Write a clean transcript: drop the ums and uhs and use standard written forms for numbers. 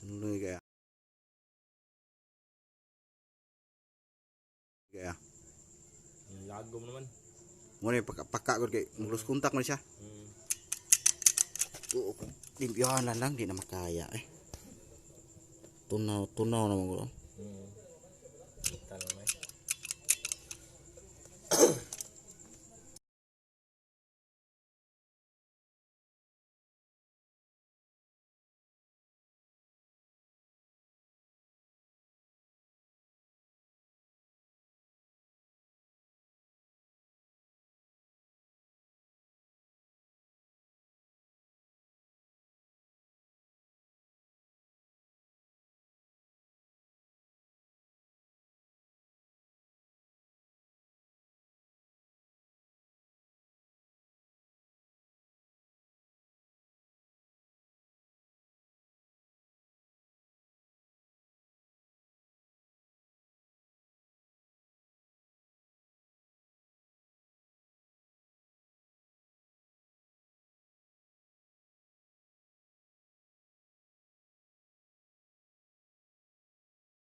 Nuloy kaya. Kaya. Lagom naman. Mo ni paka gud kay lose contact man siya. Oo, limpyohan na lang, di na makaya eh. Tunaw, tunaw naman ko.